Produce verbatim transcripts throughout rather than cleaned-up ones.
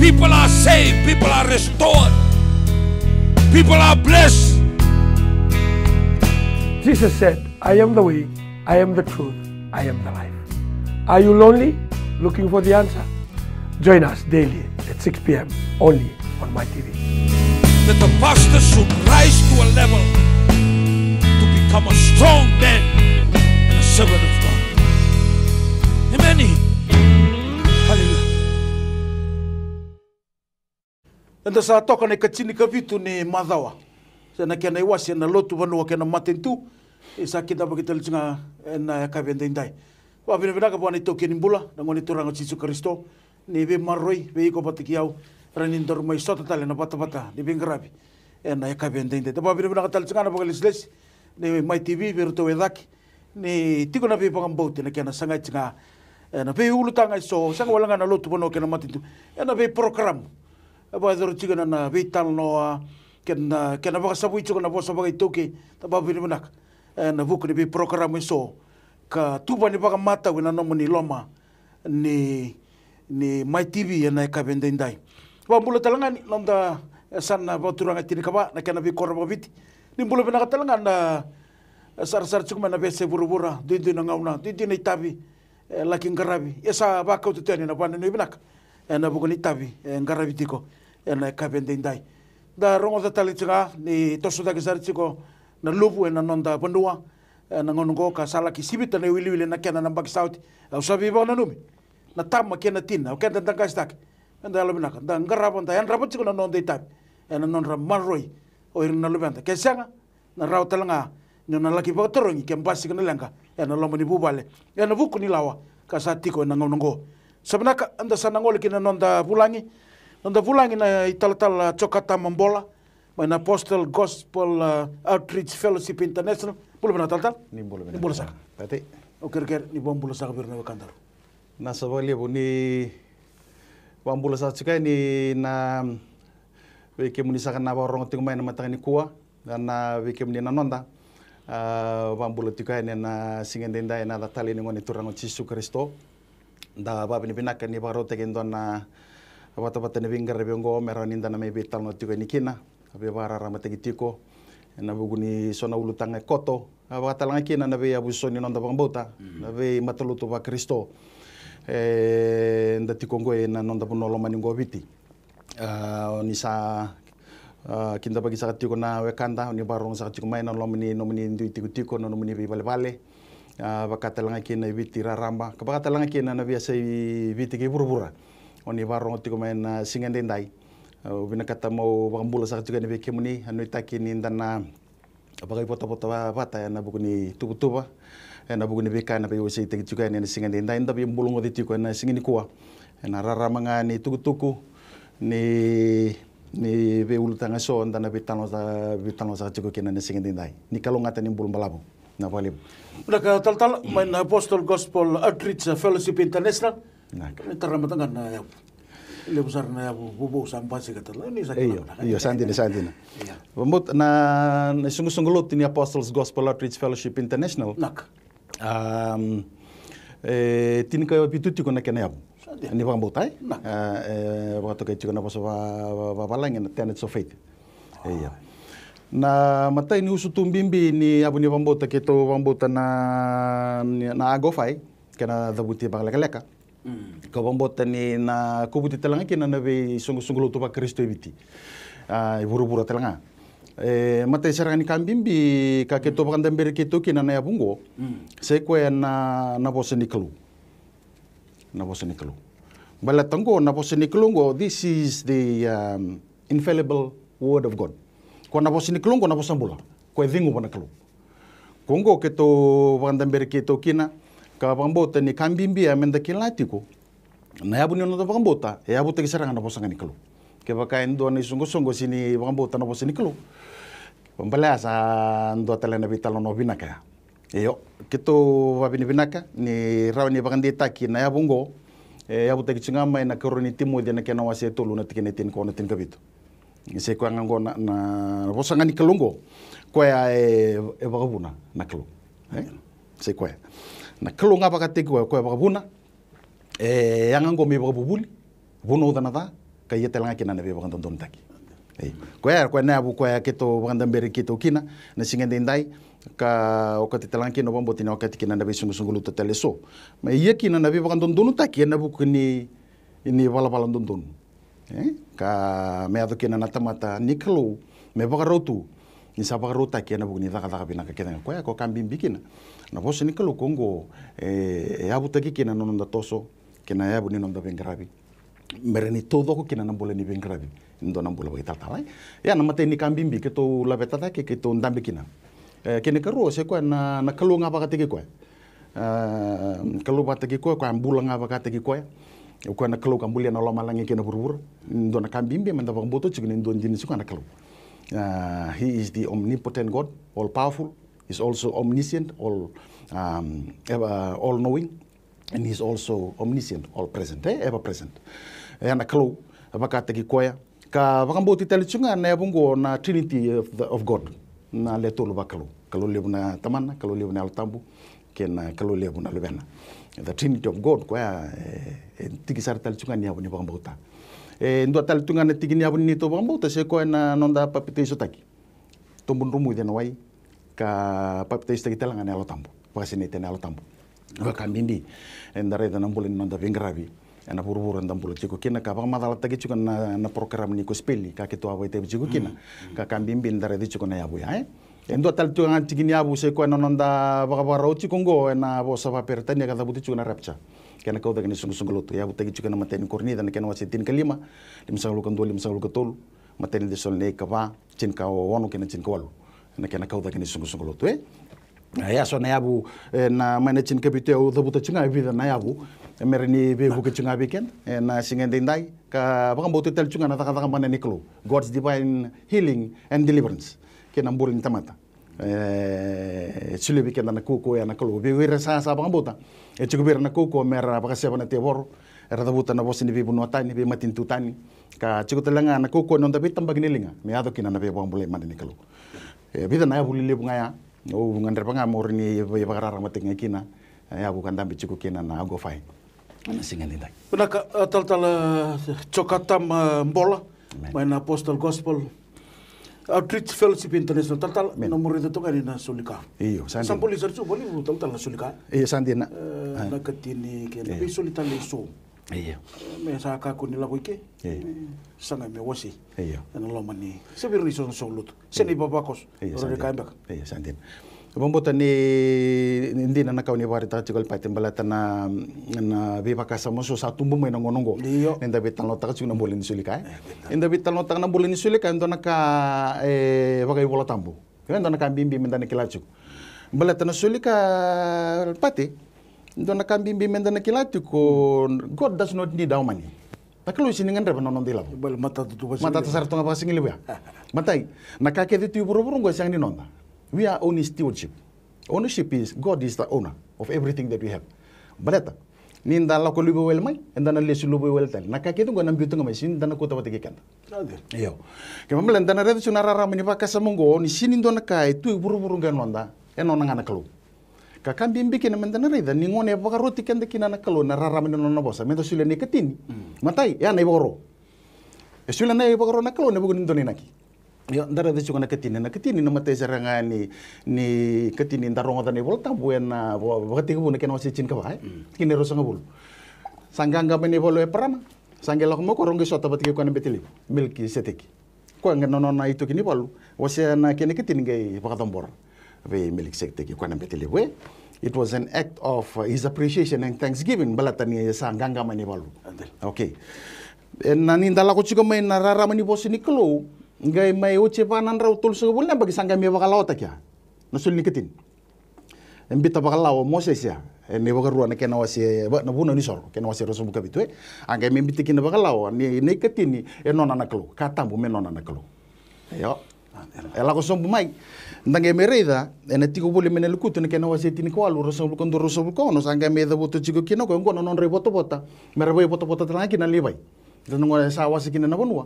People are saved, people are restored, people are blessed. Jesus said, "I am the way, I am the truth, I am the life." Are you lonely, looking for the answer? Join us daily at six p.m. only on My T V. That the pastor should rise to a level to become a strong man and a servant of God. Amen. Hallelujah. Eda sa toka na ikatini ka vitu ni macawa. Sa na kena iwase na lotu vanua kei na matanitu. E sa kidavaki tale tiko ga ena yakavi edaidai. Vakavinavinaka vua na iTaukei ni bula, na Gone Turaga o Jisu Karisito, ni veimaroroi vei iko vata kei au, rawa ni daru mai sota tale na vatavata ni veiqaravi ena yakavi edaidai. Da vakavinavinaka tale tiko ga na vakalesilesi ni Mai T V vei iratou e cake, ni tiko na veivakabauti na kena sagai tiko ga ena veiulutaga eso, sega wale ga na lotu vanua kei na matanitu, ena veiporokaramu e vakayacori tiko na, na veitalanoa kei na, kei na vakasavui tiko na vosa vakaitaukei. Da vakavinavinaka ena vuku ni veiporokaramu eso ka tuva ni vakamatau ena nomuni loma ni, ni Mai T V ena yakavi edaidai. Vakabula tale ga ni noda, e, yasana vakaturaga e tinikava na kena veikoro vakaviti. Ni bula vinaka tale ga na, e, sarasara tiko mai na veiyasai vuravura, duidui na gauna, duidui na itavi e laki qaravi. E sa vakauta tu yani na vakanuinui vinaka ena vuku ni itavi e qaravi tiko ena yakavi edaidai. Da rogoca tale tiko ga ni toso cake sara tiko na luvu ena noda vanua ena gauna oqo, ka sa laki sivita na iwiliwili na kena na baki sa oti. Au sa veivakananumi na tama kei na tina, o keda da qasitaka, meda yalovinaka, da qarava, da yadrava tiko na noda itavi ena nodra maroroi o ira na luveda. Ke sega, na rawa tale ga ni o na laki vakatarogi ke basika na leqa ena loma ni vuvale ena vuku ni lawa ka sa tiko ena gauna oqo. Sa vinaka, eda sa na gole ki na noda vulagi, noda vulagi na italatala Jokatama Bola, mai na Apostle Gospel, uh, Outreach Fellowship International. Bula vinaka talatala. Ni bula vinaka. Ni bula saka. Tati. Au kerekere ni vakabula saka vei ira na wekadaru. Nasa vakalevu ni vakabula saka tiko yani na vei kemuni saka na vakarorogo tiko mai na mataka nikua. Na vei kemuni na noda, ah, vakabula tiko yani ena siga edaidai ena yaca talei ni Gone Turaga o Jisu Karisito. Da vakavinavinaka ni vakarautaki e dua na vatavata ni veiqaravi oqo me rawa ni da na mai veitalanoa tiko yani kina, veivakararamataki tiko ena vuku ni so na ulutaga e koto, a vakatalega kina na veiyavuso ni noda vakabauta, na veimatalotu vaKarisito eda tiko oqo ena noda vanua lomani oqo o Viti. Ah, o ni sa, ah, kidavaki saka tiko na wekada, o ni vakarorogo saka tiko mai na loma ni nomuni dui tikotiko, na nomuni veivalevale, ah, vakatalega kina i Viti raraba, ka vakatalega kina na veiyasai Viti kei vuravura. O ni vakarorogo tiko mai na siga edaidai. Ah, au vinakata meu vakabula saka tiko yani vei kemuni, a nuitaki ni da na vakaivotavota va-, vata ena vuku ni tuvatuva, ena vuku ni veika ena veiwaseitaki tiko yani ena siga edaidai, da veibulugoci tiko ena siga nikua. Ena rarama ga ni tukutuku ni, ni veiulutaga eso da na veitalanoa sa-, veitalanoa saka tiko kina ena siga edaidai. Ni kalougata, ni bula balavu. Na vakalevu. Vinaka talatala, mai na Apostle Gospel Outreach Fellowship International. Vinaka. Ni tara mada ga na yavu. Levu sara na yavu vovou sa basika tale. Ni sa kila. Io, vinaka. Io, sa dina, sa dina. Io. Vakabauta na, na isoqosoqo lotu ni Apostles Gospel Outreach Fellowship International. Vinaka. Am, e, tinikavitu tiko na kena yavu. Sa dina. Ni vakabauta, e? Vinaka. E, e, vakatokai tiko na vosa va-, va-, vavalagi na Tenets of Faith. Io. Na imatai ni usutu bibi ni yavu ni vakabauta keitou vakabauta na, na Agofai, kei na cavuti vakalekaleka. Mm. Ka vakabauta ni na kovuti talega kina na veisoqosoqo lotu vaKarisito e Viti. A, e vuravura talega. E, matai sara ga ni ka bibi ka keitou vakadaberi keitou kina na yavu oqo. Mm. Sa i koya na, na vosa ni Kalou. Na vosa ni Kalou. Baleta oqo, na vosa ni Kalou oqo, this is the, um, infallible word of God. Ko na vosa ni Kalou oqo na vosa bula. Ko e ceguva na Kalou. Ko oqo keitou vakadaberi keitou kina, ka vakabauta ni ka bibi ya meda kila tiko. Na yavu ni noda vakabauta, e yavutaki sara ga na vosa ga ni Kalou. Kevaka e dua na isoqosoqo sega ni vakabauta na vosa ni Kalou, baleta ya sa dua tale na veitalanoa vinaka ya. Io, keitou vakavinavinaka ni rawa ni vakadeitaki na yavu oqo, e yavutaki tiko ga mai na ikarua ni Timoci na kena wase e tolu na tikina e tinikaono, tinikavitu. Sa i koya ga oqo na, na vosa ga ni Kalou oqo, koya e, e vakavuna na Kalou. E? Sa i koya. Na Kalou ga vakataki koya, koya vakavuna, e yaga oqo me ivakavuvuli, vunauca na ca, ka ia tale ga kina na veivakadodonutaki. Ei. Koya, koya na yavu koya keitou vakadaberi keitou kina na siga edaidai, ka okati tale ga kina, au vakabauta ni okati kina na veisuqaisuqa lotu tale eso. Me ia kina na veivakadodonutaki ena vuku ni, ni valavala dodonu. E? Ka me yaco kina na tamata ni Kalou me vakarau tu, ni sa vakarautaki ena vuku ni cakacaka vinaka kece ga. Koya ko ka bibi kina na vosa ni Kalou ko oqo, e, e yavutaki kina na noda toso kei na yavu ni noda veiqaravi, me rawa ni taucoko kina na bula ni veiqaravi ni dua na bula vakaitalatala. Ia na imatai ni ka bibi keitou laveta cake, keitou dabe kina, e, kena ikarua, se koya na, na Kalou ga vakataki koya. A, Kalou vakataki koya, koya bula ga vakataki koya. O koya na Kalou ka bulia na lomalagi kei na vuravura. Dua na ka bibi meda vakabauta tiko ni dua dina tiko ga na Kalou. A, he is the omnipotent God, all powerful. He's also omniscient, all, um, ever, all knowing. And he's also omniscient, all present, e, ever present. E na Kalou vakataki koya. Ka vakabauti tale tiko ga na yavu oqo na Trinity of, the, of God. Na le tolu vakalou. Kalou levu na Tamana, Kalou levu na Yalo Tabu, kei na Kalou levu na Luvena. The Trinity of God, koya, e, e tiki sara tale tiko ga ni yavu ni vakabauta. E dua tale tu ga na tiki ni yavu ni neitou vakabauta, se koya na noda papitaisotaki. Tobu dromuci ena wai, ka papitaisotaki tale ga na Yalo Tabu. Vakasinaiti ena Yalo Tabu. Ka bibi, eda raica na bula ni noda veiqaravi ena vuravura eda bula tiko kina, ka vakamacalataki tiko na, na program ni kosipeli ka keitou a vakaitavi tiko kina. Ka, ka bibi eda raica tiko na yavu ya, e? E dua tale tiko ga na tiki ni yavu, se koya na noda vakavakarau tiko oqo ena vosa vakaperitania ka cavuti tiko na rapture. Kei na kau cake ni soqosoqo lotu, e yavutaki tiko ena imatai ni Korinica na kena wase tinikalima, limasagavulu ka dua, limasagavulu ka tolu, imatai ni Cesalonaika va, tinikaono kei na tinikawalu. Na kena kau cake ni soqosoqo lotu, e? E, ya so na yavu, e, na mai na tinikavitu au cavuta tiko ga e vica na yavu, e, me rawa ni veivuke tiko ga vei keda, e, na siga edaidai, ka vakabauta tale tiko ga na cakacaka mana ni Kalou. God's divine healing and deliverance. Kei na bula ni tamata. E, solia vei keda na kaukauwa ya na Kalou. Vei ira sa, sa vakabauta. E tiko vei ira na kaukauwa me ra vakaseva na tevoro. Era cavuta na vosa ni veivanua tani, veimatanitu tani. Ka tiko tale ga na kaukauwa ni noda veitabaki ni liga. Me yaco kina na veivakabulai mana ni Kalou. E vica na yavu lelevu ga ya. Au gadreva ga meu rawa ni veivakararamataki ga kina. E yavu ka dabe tiko kina na Agoge Fire. Ena siga edaidai. Vinaka, a, talatala, a, Jokatam, a, Bola. Amen. Mai na Apostle Gospel Outreach Fellowship International, talatala, amen, na muri tu ga ni na soli ka. Io, sa dina. Sa buli sara tu, buli tu, talatala, na soli ka. Io, sa dina. E, na katini kei na, io, veisoli tale eso. Io. E, me sa kakua ni lako i ke. Io. E, sa qai me wasi. Io. Ena loma ni, se vei ira na isoqosoqo lotu. Se na ivavakoso. Io, sa dina. Io, sa dina. Vakabauta ni, ni dina na ka o ni vakaraitaka tiko, Alipate, baleta na, na veivakasama so sa tubu mai na gauna oqo. Io. Ni da veitalanoataka tiko na bula ni soli ka, e? Ni da veitalanoataka na bula ni soli ka, e dua na ka, e, vakaivolatabu. E dua na ka bibi me da na kila tiko. Baleta na soli ka, Alipate, e dua na ka bibi me da na kila tiko, God does not need our money. Na Kalou e sega ni gadreva na noda ilavo. Baleta matata tu vakasigalevu. Matata sara tu ga vakasigalevu ya. Matai, na ka kece tu i vuravura oqo e sega ni noda. We are only stewardship. Ownership is, God is the owner of everything that we have. Baleta ni da lako luvaiwale mai, eda na lesu luvaiwale tale. Na ka kece oqo ena biuta ga mai, sega ni da na kauta vata kei keda. Io. Kena ibalebale eda na raica tiko na rarama ni vakasama oqo, ni sega ni dua na ka e tu i vuravura oqo e noda, e nona ga na Kalou. Ka, ka bibi kina me da na raica ni gauna e vakaroti keda kina na Kalou na rarama ni nona vosa, me da solia na ikatini. Mm. Matai, ya na ivakaro. E solia na ivakaro na Kalou ena vuku ni dua na inaki. Io, da raica tiko na katini, na katini na imatai sara ga ni, ni katini da rogoca na iVolatabu ena va-, Vakatekivu na kena wase tinikava, e? Mm. Tikina e ruasagavulu. Sa qaqa mai na ivalu o Eparama, sa qai lako mai o koya, rau qai sota vata kei koya na bete levu, Melikiseteki. Koya qai na nona itoki ni valu, wasea na kena ikatini qai vakacabora vei Melikiseteki, koya na bete levu, e? It was an act of, uh, his appreciation and thanksgiving, baleta ni sa qaqa mai na ivalu. Adil. Okay. Ena ni da lako tiko mai na rarama ni vosa ni Kalou, qai mai oti e va na drau tolusagavulu na yabaki sa qai mai vakalawataki ya na soli ni katini. E biuta vakalawa o Mosese ya, ena iVakarua na kena wase, va-, na Vunau ni Soro, kena wase ruasagavulu ka vitu, e. A qai mai biuta kina vakalawa ni, na ikatini e nona na Kalou, ka tabu me nona na Kalou. Io. E lako sobu mai, da qai mai raica ena Tiko Voli mai na Lekutu na kena wase tinikawalu, ruasagavulu ka dua, ruasagavulu ka ono, sa qai mai cavuta tiko kina o koya oqo na nodra ivotavota, me ra vakaivotavota tale ga kina na Livai. Ena gauna sa wasa kina na vanua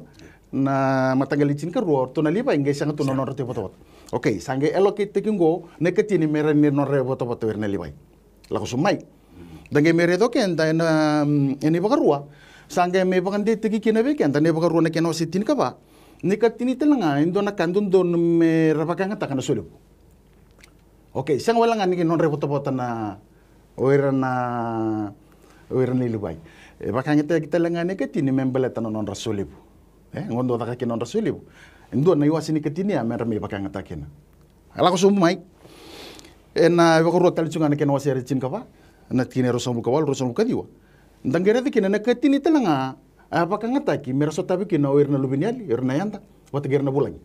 na mataqali tinikarua, o ratou na Livai qai sega tu na nodratou ivotavota. Okay, sa qai allocate-taki oqo na ikatini me ra ni nodra ivotavota o ira na Livai. Lako sobu mai, da qai mai raica o keda ena, mm, ena iVakarua, Sa qai me vakadeitaki kina vei keda na iVakarua na kena wase tinikava. Na ikatini tale ga e dua na ka dodonu me ra vakayagataka na solevu. Okay, sega wale ga ni nodra ivotavota na o ira na o ira na iLivai. E vakayagataki tale ga na ikatini me baleta na nodra solevu. E, qo dua caka kina nodra solevu. E dua na iwase ni ikatini ya me ra mai vakayagataka kina. A lako sobu mai ena iVakarua tale tu ga na kena wase era tinikava, na tikina e ruasagavulu ka walu, ruasagavulu ka ciwa. Da qai raica kina na ikatini tale ga a vakayagataki me ra sotavi kina o ira na luveniyali, o ira na yada vata kei ira na vulagi.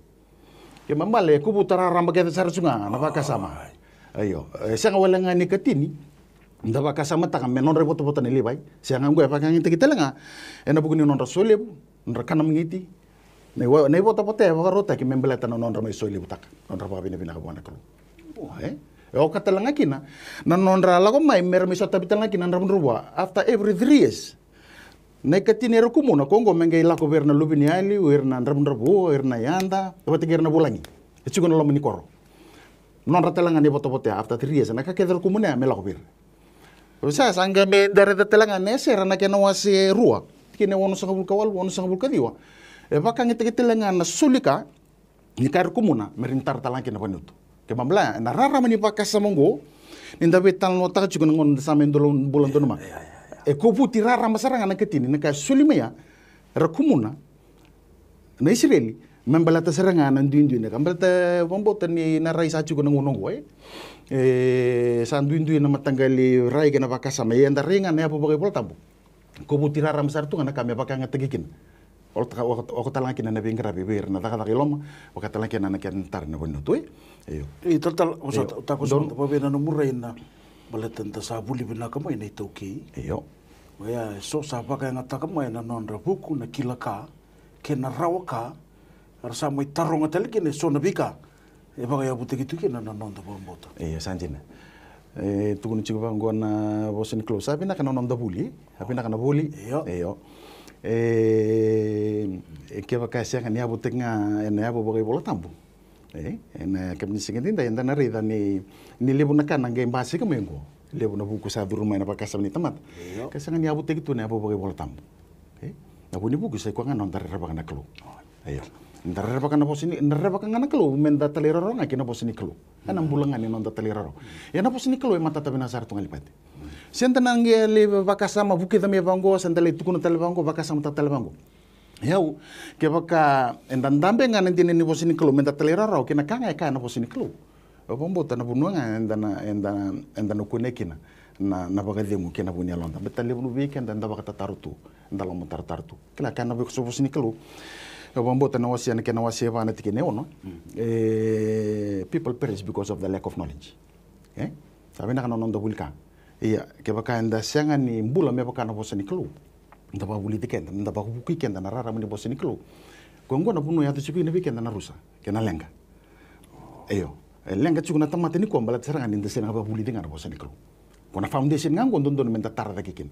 Kena ibalebale e kovuta raraba kece sara tu ga na vakasama. Io, e sega wale ga ni ikatini da vakasamataka me nodra ivotavota na iLivai. Sega, qo e vakayagataki tale ga ena vuku ni nodra solevu, nodra kana magiti. Na iwa, na ivotavota e vakarautaki me baleta na nodra mai solevutaka, nodra vakavinavinaka vua na Kalou. E, e oka tale ga kina na nodra lako mai me ra mai sotavi tale ga kina na dravudravua after every three years. Na ikatini era kumuna, ko qo me qai lako vei ira na luveniyali, o ira na dravudravua, o ira na yada vata kei ira na vulagi e tiko na loma ni koro. Nodra tale ga na ivotavota ya after three years, na ka kece era kumuna ya me lako vei ira. Sa, sa qai me da raica tale ga na Esera na kena wase rua, tikina e onosagavulu ka walu, onosagavulu ka ciwa. E vakayagataki tale ga na soli ka ni ka era kumuna me ra ni tara tale ga kina na valenilotu. Kena ibalebale ena rarama ni vakasama oqo, ni da veitalanoataka tiko na gauna da sa mai dolo bula donumaka. E kovuti rarama sara ga na ikatini na ka e soli mai ya, era kumuna na Isireli me baleta sara ga na duidui, na ka baleta, vakabauta ni na rai sa tiko na gauna oqo, e, e sa duidui na mataqali rai kei na vakasama, ia eda rai ga na yavu vakaivolatabu. Kovuti rarama sara tu ga na ka me vakayagataki kina. Oka, oka, oka tale ga kina na veiqaravi vei ira na cakacaka i loma, vaka tale ga kina na kena tara na valenilotu. Io. E talatala, o sa, e, o ta ko sa donu. Vavei na nomu rai na baleta da sa vuli vinaka mai na iTaukei. Io. Oya, e so sa vakayagataka mai na nodra vuku, na kila ka kei na rawa ka, era sa mai taroga tale kina e so na veika e vakayavutaki tu kina na noda vakabauta. Io, sa dina. E tukuni tiko vaqo na vosa ni Kalou, sa vinaka na noda vuli, sa vinaka na vuli. Io. Io. E, e kevaka e sega ni yavutaki ga ena yavu vakaivolatabu, e, ena kena siga edaidai eda na raica ni, ni levu na ka na qai basika mai qo. Levu na vuku sa curu mai na vakasama ni tamata. Io. Ka sega ni yavutaki tu na yavu vakaivolatabu. E, na vu ni vuku sa i koya ga na noda rerevaka na Kalou. Io. Da rerevaka na vosa ni, da rerevaka ga na Kalou me da talairawarawa ga ki na vosa ni Kalou. Ena bula ga ni noda talairawarawa. Ia na vosa ni Kalou e matata vinaka sara tu ga, Lipati. Se da na qai lai vakasama vukica mai vaqo, se da lai tukuna tale vaqo, vakasamataka tale vaqo. Ia, kevaka eda dabe ga na dina ni vosa ni Kalou me da talairawarawa ki na ka ga e kaya na vosa ni Kalou, au vakabauta na vanua ga eda na, eda, eda na kunea kina na, na vakacegu kei na vu ni yaloda. Baleta levu vei keda eda vakatataro tu, eda lomatarotaro tu. Kila, kaya na vosa, vosa ni Kalou, au vakabauta na wase, na kena wase va na tikina e ono. Mm. E, people perish because of the lack of knowledge. E? Sa vinaka na noda vuli ka. Ia, kevaka eda sega ni bula me vaka na vosa ni Kalou, da vakavulici keda, da vakavukui keda na rarama ni vosa ni Kalou. Ko qo na vanua e yaco tiko kina vei keda na rusa kei na leqa. Io, e leqa tiko na tamata nikua baleta sara ga ni da sega ni vakavulici ga na vosa ni Kalou. Ko na foundation ga qo dodonu me da tara cake kina.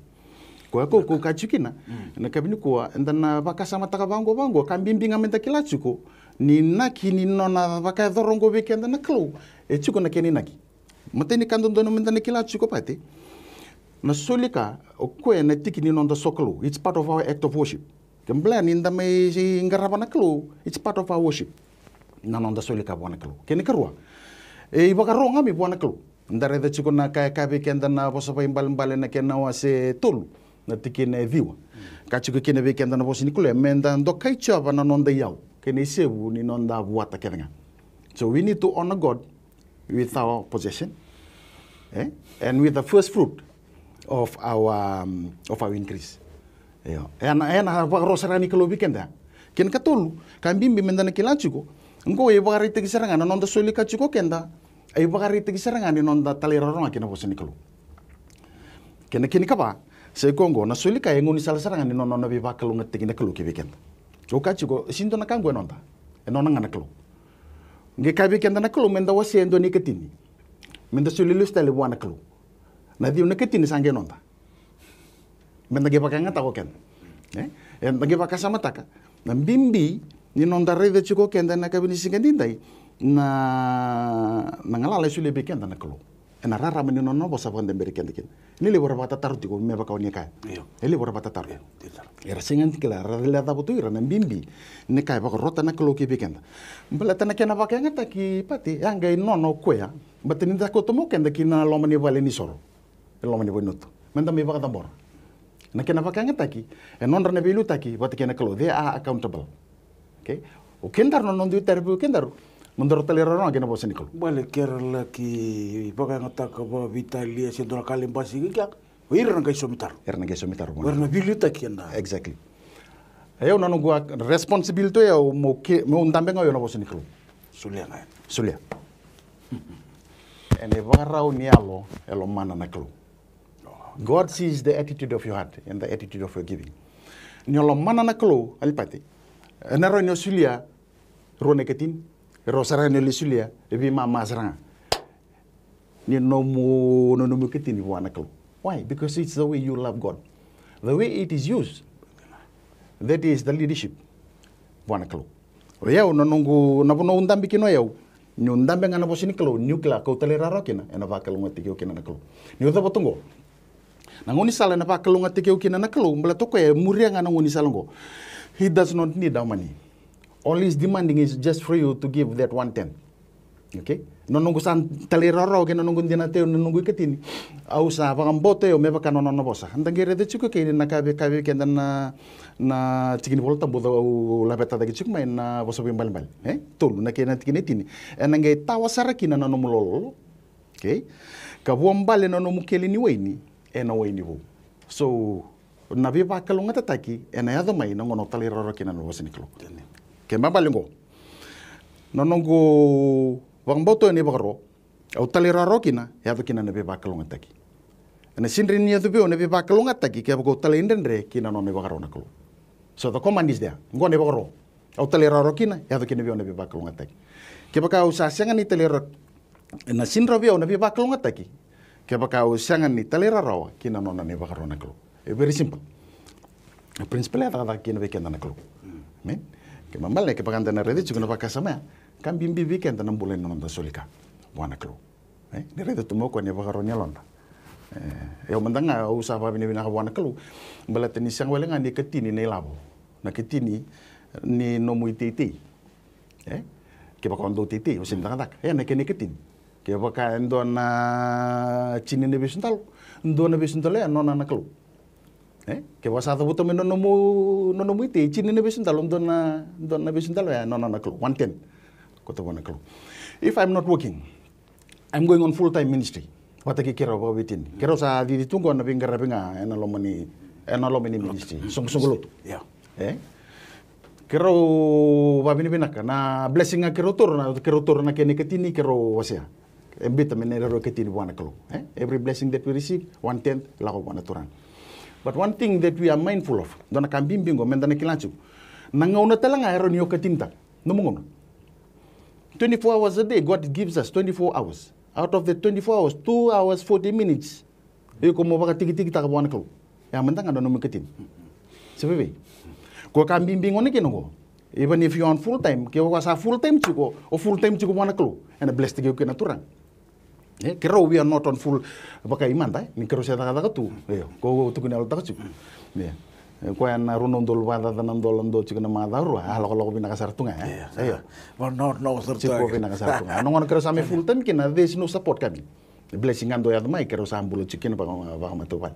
Ko ya ko, ko kaya tiko kina, mm, na yakavi nikua, eda na vakasamataka vaqo, vaqo, ka bibi ga me da kila tiko ni inaki ni nona vakayacora oqo vei keda na Kalou, e tiko na kena inaki. Matai ni ka dodonu me da na kila tiko, Pati, na soli ka, o koya na tiki ni noda sokalou. It's part of our act of worship. Kena ibalebale ni da mai qarava na Kalou, it's part of our worship. Na noda soli ka vua na Kalou. Kena ikarua, e ivakaro ga mai vua na Kalou. Da raica tiko na ka e kaya vei keda na Vosa Vakaibalebale na kena wase tolu, na tikina e ciwa. Kaya tiko kina vei keda na vosa ni Kalou, me da dokai Jiova na noda iyau kei na isevu ni noda vuata kece ga. So we need to honor God with our possession, eh, and with the first fruit of our, um, of our increase. Io. Ena, ena vakaro sara ni Kalou vei keda. Kena ikatolu, ka bibi me da na kila tiko, qo e ivakaraitaki sara ga na noda soli ka tiko keda, e ivakaraitaki sara ga ni noda talairawarawa ga ki na vosa ni Kalou. Kena, kena ikava, sa i koya qo, na soli ka e gaunisala sara ga ni nona, nona veivakalougatataki na Kalou ki vei keda. Au kaya tiko, e sega ni dua na ka qo e noda. E nona ga na Kalou. Qai kaya vei keda na Kalou me da wasea e dua na ikatini, me da soli lesu tale vua na Kalou. Na ciwa na ikatini sa qai noda. Me da qai vakayagataka o keda. E? E da qai vakasamataka na bibi ni noda raica tiko o keda ena yakavi ni siga edaidai na, na galala e solia vei keda na Kalou. Na rarama ni nona vosa vakadaberi keda kina. Ni levu era vakatataro tiko me vaka o ni kaya. Io. E levu era vakatataro. Io, tiko. Era sega ni kila, era lecavu tu ira na bibi ni ka e vakarota na Kalou ki vei keda. Baleta na kena vakayagataki, Pati, ya qai nona o koya. Baleta ni da kauta mai o keda ki na loma ni vale ni soro. E loma ni vale ni uto. Meda mai vakacabora. Na kena vakayagataki, e nodra na veiliutaki vata kei na Kalou. They are accountable. Okay? O kedaru na noda itavi vei kedaru, mo daru talairawarawa ki na vosa ni Kalou. Bale ke ra laki vakayagataka vakaveitalia se dua na ka lai basika kea, o ira na qai somitaro. Era na qai somitaro. O ira na veiliutaki ena. Exactly. E au na noqu a-, responsibility o yau mo ke, mo dabe ga o yau na vosa ni Kalou. Solia ga. Solia. Ena ivakarau ni yalo, e lomana na Kalou. God sees the attitude of your heart and the attitude of your giving. Ni o lomana na Kalou, Alipati. Ena rawa ni o solia rua na ikatini, rua sara ni o lai solia e veimama sara ga. Ni nomu, nomu ikatini vua na Kalou. Why? Because it's the way you love God. The way it is used, that is the leadership vua na Kalou. O yau na noqu, na vanua au dabe kina o yau, niu dabe ga na vosa ni Kalou, niu kila kau talairawarawa kina, ena vakalougatataki au kina na Kalou. Niu cavuta oqo, na gaunisala ena vakalougatataki au kina na Kalou, baleta o koya e muria ga na gaunisala oqo. He does not need our money. All he's demanding is just for you to give that one tenth. Okay? Na noqu sa talairawarawa kei na noqu dinata, na noqu ikatini. Au sa vakabauta au me vaka na nona vosa. Da qai raica tiko kei na ka vei, ka vei keda na, na tiki ni Vola Tabu au laveta cake tiko mai na Vosa Vakaibalebale. E? Tolu na kena tikina e tini. Ena qai tawa sara kina na nomu lololo. Okay? Ka vuabale na nomu keli ni waini, ena waini vou. So, na veivakalougatataki ena yaco mai na gauna o talairawarawa kina na vosa ni Kalou. Ke balebale oqo. Na noqu vakabauta ena ivakaro, au talairawarawa kina, yaco kina na veivakalougatataki. Ena sega ni yaco vei au na veivakalougatataki kevaka au talaidredre kina nona ivakaro na Kalou. So the command is there. Oqo na ivakaro. Au talairawarawa kina, yaco kina vei au na veivakalougatataki. Kevaka au sa sega ni talairawarawa, na sega ni rawa vei au na veivakalougatataki kevaka au sega ni talairawarawa kina nona na ivakaro na Kalou. E very simple. A principle e cakacaka kina vei keda na Kalou. Amen. Ke balebale kevaka da na raica tiko na vakasama ya, ka bibi vei keda na bula ni noda soli ka vua na Kalou. E, ni raica tu mai o koya na ivakaro ni yalona. E, au mada ga au sa vakavinavinaka vua na Kalou. Baleta ni sega wale ga ni katini na ilavo. Na katini ni nomu iteitei. E, kevaka o dau teitei, o sega ni cakacaka. E, na kena ikatini. Kevaka e dua na tini na veisudalo, dua na veisudalo ya nona na Kalou. E, kevaka sa cavuta mai na nomu, na nomu itei, tini na veisudalo, dua na, dua na veisudalo ya nona na Kalou. One tenth. Kauta vua na Kalou. If I'm not working, I'm going on full time ministry. Vata kei keirau vakaveitini. Keirau sa cici tu qo na veiqaravi ga ena loma ni, ena loma ni ministry. Soqosoqo lotu. Yeah. E? Keirau vakavinavinaka na blessing ga keirau taura, na keirau taura na kena ikatini keirau wasea. E biuta me na neirau ikatini vua na Kalou. E? Every blessing that we receive, one tenth, lako vua na Turaga. But one thing that we are mindful of, dua na ka bibi qo, meda na kila tiko. Na gauna tale ga e rawa ni o katinitaka. Nomu gauna. Twenty-four hours a day, God gives us twenty-four hours. Out of the twenty-four hours, two hours, forty minutes. Iko mo vakatikitikitaka vua na Kalou. Ya mada ga na nomu ikatini. Se vevei. Ko ka bibi gona kina ko. Even if you on full time, ke o sa full time tiko, o full time tiko vua na Kalou. Ena bless tiko kina Turaga. E, keirau we are not on full vakaimada, e, ni keirau se cakacaka tu. Io, ko tukuni yalo taka tu. Io. E, koya na rua na udolu vakacaca na dola dua tiko na macawa rua, a lokoloko vinaka sara tu ga, e? Io. Io. Tiko vinaka sara tu ga. Na gauna keirau sa mai full time kina, there is no support coming. Blessing ga dau yaco mai, keirau sa bula tiko kina vaka, vakamatavuvale.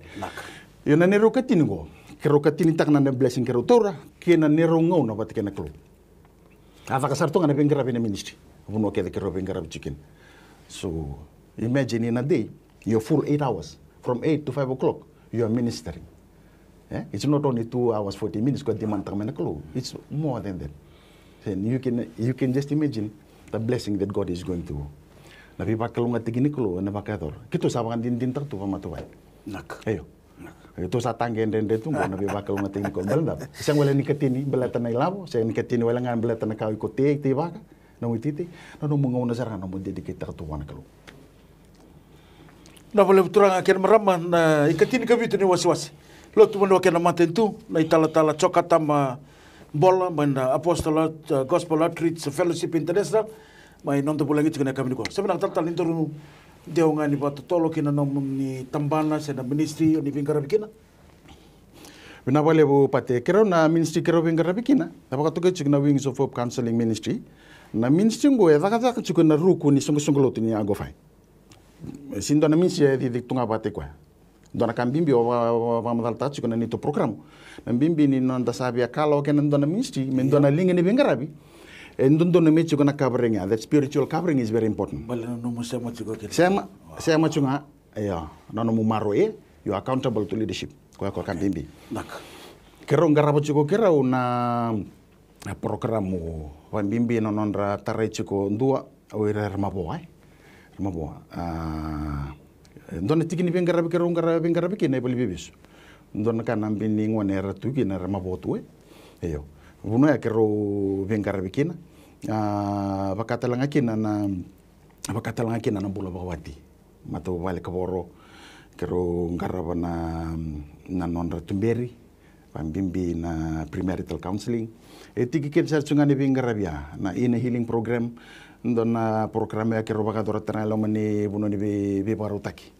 Io, na neirau katini qo, keirau katinitaka na blessing keirau taura, kei na neirau gauna vata kei na Kalou. A caka sara tu ga na veiqaravi na ministry. Vanua kece keirau veiqaravi tiko kina. So, imagine in a day, your full eight hours, from eight to five o'clock, you are ministering. Eh? It's not only two hours, forty minutes, ko demand taka mai na Kalou. It's more than that. And you can, you can just imagine the blessing that God is going to. Na veivakalougatataki ni Kalou, na vakayacora. Keitou sa vakadinadinataka tu vakamatavuvale. Naka. Io. Tou sa taqe dredre tu qo na veivakalougatataki ni Kalou baleta. Sega wale ni katini baleta na ilavo, sega ni katini wale ga baleta na ka iko tei, teivaka, na nomu iteitei, na nomu gauna sara ga na nomu dedicate-taka tu vua na Kalou. Na vakalevu turaga kei na marama, na ikatini ka vitu ni wasewase. Lotu vanua kei na matanitu, na italatala Jokatama Bola, mai na Apostle Out-, uh, Gospel Outreach Fellowship International, mai noda vulagi tiko na yakavi nikua. Sa vinaka talatala ni daru Deu ga ni vakatotolo ki na nomuni tabana se na ministry o ni veiqaravi kina. Vinaka vakalevu Pate. Keirau na ministry keirau veiqaravi kina, na vakatokai tiko na Wings of Hope Counseling Ministry. Na ministry qo e cakacaka tiko na ruku ni soqosoqo lotu ni Agofi. Sega ni dua na ministry e cici tu ga vakataki koya. Dua na ka bibi au vakamacalataka tiko na neitou program. Na bibi ni noda sa via kalawa kei na dua na ministry me dua na liga ni veiqaravi, e dodonu me tiko na covering ya. That spiritual covering is very important. Baleta na nomu sema tiko kina. Sema, sema tiko ga. Io, na nomu maroroi, you are accountable to leadership. Koya, koya ka bibi. Vinaka. Keirau qarava tiko keirau na, na porokaramu vakabibi na nodra tarai tiko dua o ira era mavoa, e? Era mavoa. A, dua na tiki ni veiqaravi keirau qara, veiqaravi kina e valeniveivesu. Dua na ka na bibi ni gone era tu kina era mavoa tu, e? Io. Vanua ya keirau veiqaravi kina. A, vaka tale ga kina na, vaka tale ga kina na bula vakawati. Matavuvale, kavoro, keirau qarava na, na nodra tuberi, vakabibi na premarital counseling. E tiki kece sara tu ga ni veiqaravi ya, na inner healing program, dua na program ya keirau vakayacora tale ga e loma ni vanua ni vei, veivakarautaki.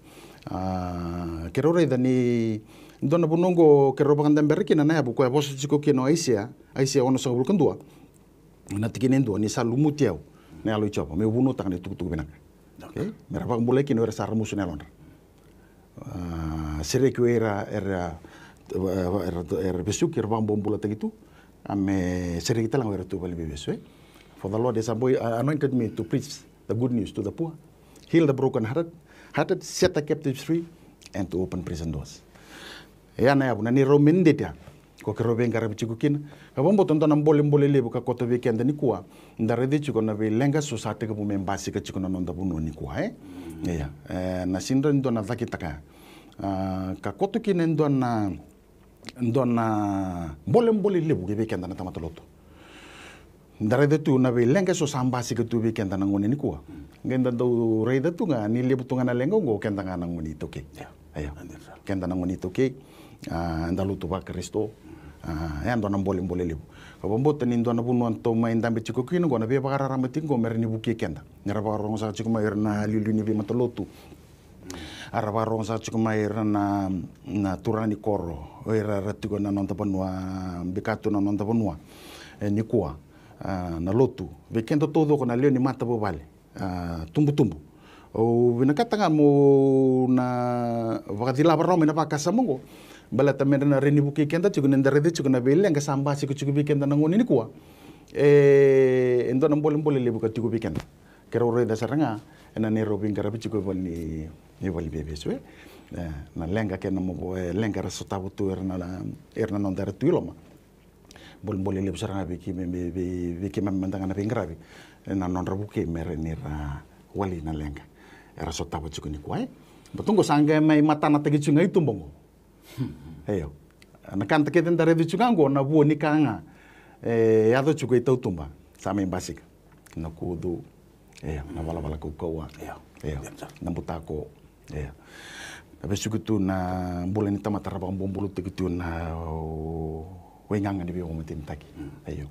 A, keirau raica ni dua na vanua qo keirau vakadabera kina na yavu koya e vosa tiko kina o Aisea, Aisea onosagavulu ka dua. Na tikina e dua, ni sa lumuti au na Yalo i Jiova, meu vunautaka na itukutuku vinaka. Okay? Me ra vakabulai kina o ira sa ramusu na yalodra. A, sereki o ira era, era, era vesuki, era vakabobulataki tu. A, me sereki tale ga o ira tu valeniveivesu, e? For the Lord has anointed me to preach the good news to the poor, heal the broken hearted, hearted, set the captives free, and to open prison doors. Ia na yavu na neirau mandate ya ko keirau veiqaravi tiko kina. Ka vakabauta dua na bolebole levu ka koto vei keda nikua. Da raica tiko na veileqa so sa tekivu me basika tiko na noda vanua nikua, e? Ia, e, na sega ni dua na cakitaka ya. A, ka koto kina e dua na, dua na bolebole levu ki vei keda na tamata lotu. Da raica tu na veileqa so sa basika tu vei keda na gone nikua. Qai da dau raica tu ga ni levu tu ga na leqa oqo keda ga na gone iTaukei. Io. Keda na gone iTaukei. A, da lotu vaKarisito. A, e dua na bolebole levu. Ka vakabauta ni dua na vanua tou mai dabe tiko kina oqo, na veivakararama tiko oqo me ra ni vukei keda. Ni ra vakarogo saka tiko mai ira na liuliu ni veimatalotu. A ra vakarogo saka tiko mai ira na, na turaga ni koro, o ira era tiko na noda vanua, bika tu na noda vanua. E, nikua, a, na lotu. Vei keda taucoko na lewe ni matavuvale, a, tubutubu. Au vinakata ga meu na vakacilava rawa mai na vakasama oqo. Baleta me ra na rawa ni vukei keda tiko ni da raica tiko na veileqa sa basika tiko vei keda na gone nikua. E, e dua na bolebole levu ka tiko vei keda. Keirau raica sara ga ena neirau veiqaravi tiko e vale ni, ni valeniveivesu, e. E, na leqa kei na mavoa, e, leqa era sotava tu ira na, ira na noda era tu i loma. Bolebole levu sara ga vei keimami, vei, vei, vei keimami mada ga na veiqaravi. Ena nodra vukei me ra ni ra wali na leqa era sotava tiko nikua, e. Baleta oqo sa qai mai matanataki tiko ga i tuba oqo. Io. Na ka da kece da raica tiko ga oqo na vua ni ka ga e yaco tiko i tautuba. Sa mai basika. Na kucu. Io, na valavala kaukauwa. Io. Io. Na butako. Io. Na vesuki tu na bula ni tamata ra vakabobulutaki tu na, o, waigaga ni veivakamatenitaki. Io.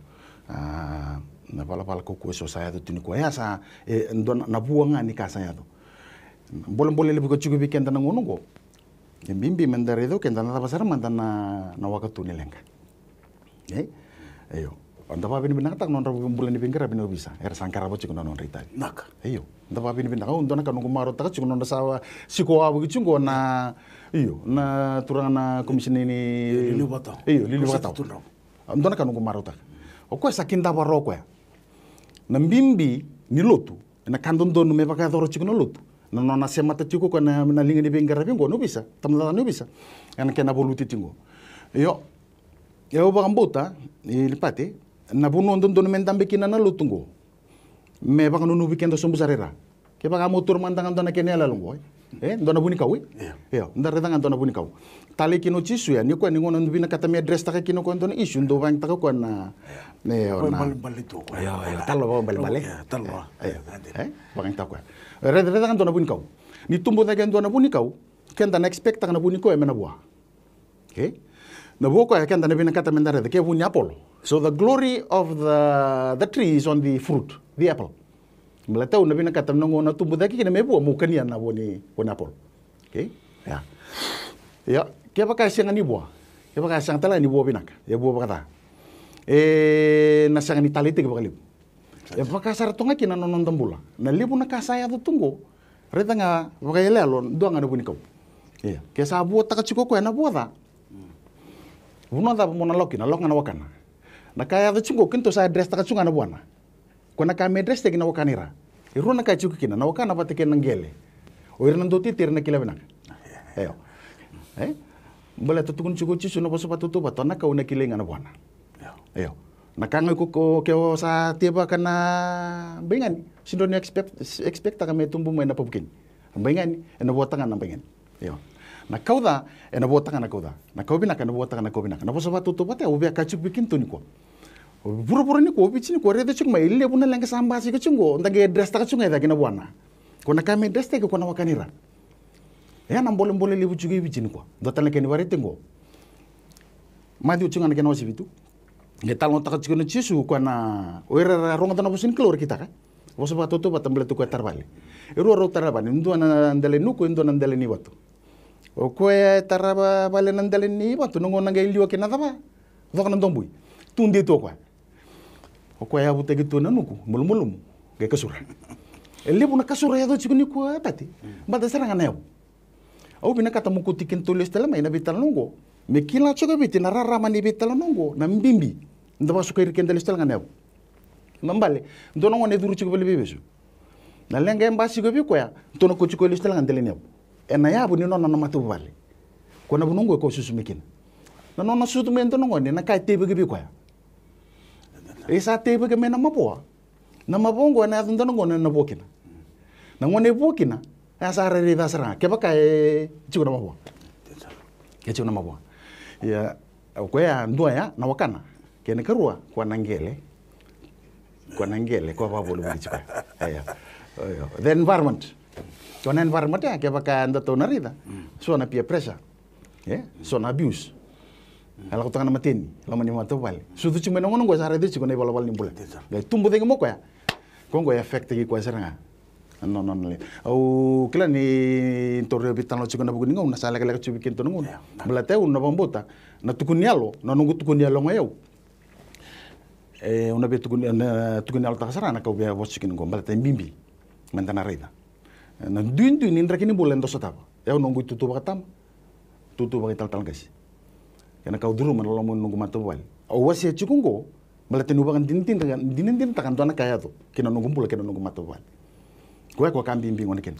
A, na valavala kaukauwa eso sa yaco tu nikua. Ia sa, e, dua na, na vua ga ni ka sa yaco. Bolebole levu ka tiko vei keda na gauna oqo. E bibi meda raica o keda na cava sara mada na, na wakatu ni leqa. E? Io. Da vakavinavinakataka na nodra bula ni veiqaravi na ovisa. Era sa qarava tiko na nodra itavi. Vinaka. Io. Da vakavinavinaka, au dua na ka noqu marautaka tiko na nodra sa siko wavoki tiko na, io, na turaga na komisina ni, io, Liliu Vakatawa. Io, Liliu Vakatawa. Dua na ka noqu marautaka. O koya sa kidava rawa o koya na bibi ni lotu. Ena ka dodonu me vakayacora tiko na lotu. Na nona semata tiko koya na, na liga ni veiqaravi oqo na ovisa, tabacakacaka ni ovisa. Ena kena valuti tiko. Io. Au vakabauta, i Lipati, na vanua dodonu me dabe kina na lotu oqo. Me vakanunuvi keda sobu sara i ra. Kevaka mo tura mada ga dua na kena iyaloyalo oqo, e? E, dua na vunikau, e? Io. Io, da raica ga dua na vunikau. Talei kina o Jisu ya, ni koya ni gauna vinakata me address taka kina o koya dua na issue, dau vakayagataka o koya na, io, na balebale tu o koya. Io, io, talanoa vakabalebale. Io, talanoa. Io, io. E? Vakayagataka o koya. Raica, raica ga dua na vunikau. Ni tubu cake e dua na vunikau, keda na expect taka na vunikau ya me na vua. Okay? Na vua o koya keda na vinakata meda raica, ke vu ni apolo. So the glory of the, the tree is on the fruit, the apple. Baleta au na vinakata na gauna tubu cake kina me vua, meu kania na vua ni, vua ni apolo. Okay? Ia. Ia, kevaka e sega ni vua. Kevaka e sega tale ga ni vua vinaka. E vua vakaca. E na sega ni taleitaki vakalevu. E vaka sara tu ga kina na noda bula. Na levu na ka sa yaco tu qo. Raica ga vakayaloyalo, dua ga na vunikau. Ia. Ke sa vuataka tiko koya na vua ca. Vanua cava mo na lako kina, lako ga na wakana. Na ka yaco tiko qo, keitou sa address taka tiko ga na vuana. Ko na ka me address taki na wakana ira. E rua na ka e tiko kina, na wakana vata kei na qele. O ira na dau titi ira na kila vinaka. Io. E? Baleta tukuni tiko o Jisu na vosa vakatautauvata, na kau na kilai ga na vuana. Io. Na ka ga ko, ko, ke o sa tevaka na baigani. Sindro ni expect, expect taka me tubu mai na papukeni. Baigani, ena vuataka na baigani. Io. Na kau ca, ena vuataka na kau ca. Na kau vinaka, ena vuataka na kau vinaka. Na vosa vakatautauvata, au via kaya tiko vei kemudou nikua. Vuravura nikua, o Viti nikua, raica tiko mai, e levu na leqa sa basika tiko qo, da qai address taka tiko ga e cake na vuana. Ko na ka me address taki ko na wakana ira. E na bolebole levu tiko i Viti nikua. Dua tale na kena ivakaraitaki qo. Maciu tiko ga na kena wase vitu. Qai talanoataka tiko na Jisu, ko na, o ira era rogoca na vosa ni Kalou era kitaka. Vosa vakatautauvata baleta koya tara vale. E rua rau tara vale, dua na dela ni nuku, e dua na dela ni vatu. O koya e tara va-, vale na dela ni vatu, na gauna qai liwa kina na cava? Coka na dobui. Tudei tu o koya. O koya yavutaki tu na nuku, malumalumu, qai kasura. E levu na kasura e yaco tiko nikua, Pati. Baleta sara ga na yavu. Au vinakata meu kauti kedatou lesu tale mai na veitalanoa oqo. Me kila tiko e Viti na rarama ni veitalanoa oqo, na bibi. Da vakasukai ira keda lesu tale ga na yavu. Na bale, dua na gone e curu tiko vale ni veivesu. Na leqa e basika vei koya, dua na ka tiko e lesu tale ga dela ni yavu. Ena yavu ni nona na matavuvale. Ko na vanua oqo e koya susu mai kina. Na nona sucu mai e dua na gone, na ka e teivaki vei koya. E sa teivaki mai na mavoa. Na mavoa oqo ena yaco dua na gauna ena vua kina. Na gauna e vua kina, e a sa rairai ca sara ga. Kevaka e tiko na mavoa. E tiko na mavoa. Ia, o koya dua ya, na wakana. Kena ikarua, koya na qele. Koya na qele, koya vakavolivoliti koya. Io. Io. The environment. Koya na environment ya, kevaka datou na raica. So na peer pressure. E? So na abuse. E lako taka na mateni, loma ni matavuvale. Sucu tiko mai na gauna oqo, sa raica tiko na ivalavala ni bula. Qai tubu cake mai o koya. Ko oqo e affect taki koya sara ga. Na nona, nona le. Au kila ni tou veitalanoa tiko ena vuku ni gauna, sa lekaleka tiko vei kedatou na gauna. Baleta au na vakabauta, na tukuni yalo, na noqu tukuni yalo ga o yau. E, au na via tukuni, na tukuni yalotaka sara na ka au via vosa tiko kina oqo, baleta e bibi. Meda na raica. Na duidui ni draki ni bula eda sotava. E au noqu itutu vakatama, itutu vakaitalatala qase. Kena ka au curuma na loma ni noqu matavuvale. Au wasea tiko oqo, baleta niu vakadinadinataka, dinadinataka dua na ka e yaco. Kei na noqu bula, kei na noqu matavuvale. Koya, koya ka bibi gona kina.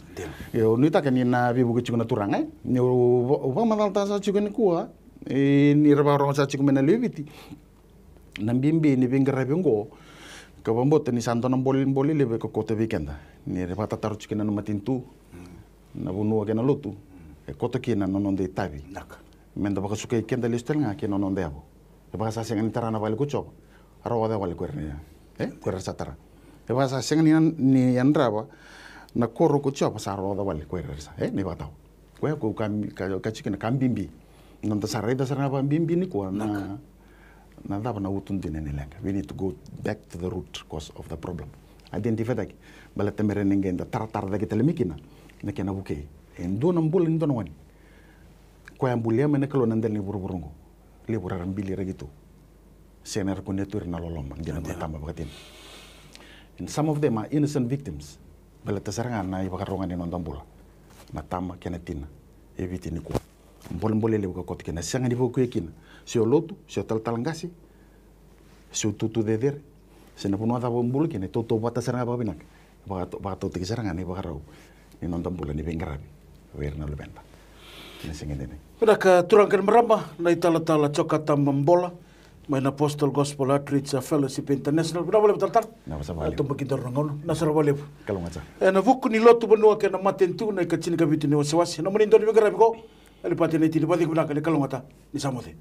Io, nuitaka ni na veivuke tiko na turaga, e? Niu va-, vakamacalataka sara tiko nikua, e, ni ra vakarogo sara tiko mai na lewe i Viti. Na bibi ni veiqaravi oqo, ka vakabauta ni sa dua na bolebole levu e koto vei keda. Ni ra vakatataro tiko kina na matanitu, na vanua kei na lotu, e koto kina na noda itavi. Meda vakasukai keda lesu tale ga kei na noda yavu. E vaka sa sega ni tara na vale ko Jiova. A rogoca wale ko ira na, e? Ko ira sa tara. E vaka sa sega ni, ni yadrava na koro ko Jiova, sa rogoca wale ko ira sa, e? Ni vakatawa. Koya ko ka, ka, ka tiko na ka bibi. Noda sa raica sara ga vakabibi nikua na, na cava na uto dina ni leqa. We need to go back to the root cause of the problem. Identify taki. Baleta me rawa ni qai da taratara cake tale mai kina na kena vukei. E dua na bula ni dua na gone. Koya a bulia mai na Kalou na dela ni vuravura oqo. Levu era bili ira keitou. Sega ni ra kunea tu ira na loloma, dina ko na tama vakatina. And some of them are innocent victims. Baleta sara ga na ivakarau ga ni noda bula. Na tama kei na tina. E Viti nikua. Bolebole levu ka koto kina. Sega ni vukei kina. Se o lotu, se o talatala qase, se o tutu cecere, se na vanua cava o bula kina, e tautauvata sara ga vakavinaka. Vakato-, vakatautaki sara ga na ivakarau ni noda bula ni veiqaravi vei ira na luveda. Ni siga dina. Vinaka turaga kei na marama, na italatala Jokatama Bola, mai na Apostle Gospel Outreach Fellowship International. Vinaka vakalevu talatala. Vinaka sara vakalevu. Tobo kidoro na gauna. Vinaka sara vakalevu. Kalougata. Ena vuku ni lotu, vanua kei na matanitu, na ikatini ka vitu ni wasewase. Nomuni dau ni veiqaravi ko Alipati Naitini, vakacegu vinaka, ni kalougata, ni sa moce.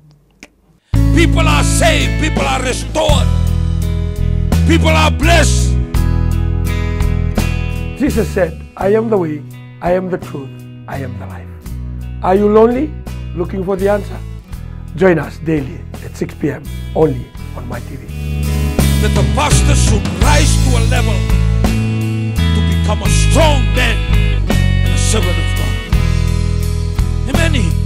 People are saved, people are restored, people are blessed. Jesus said, "I am the way, I am the truth, I am the life." Are you lonely, looking for the answer? Join us daily at six p.m. only on My T V. That the pastor should rise to a level I'm a strong man and a servant of God. Amen.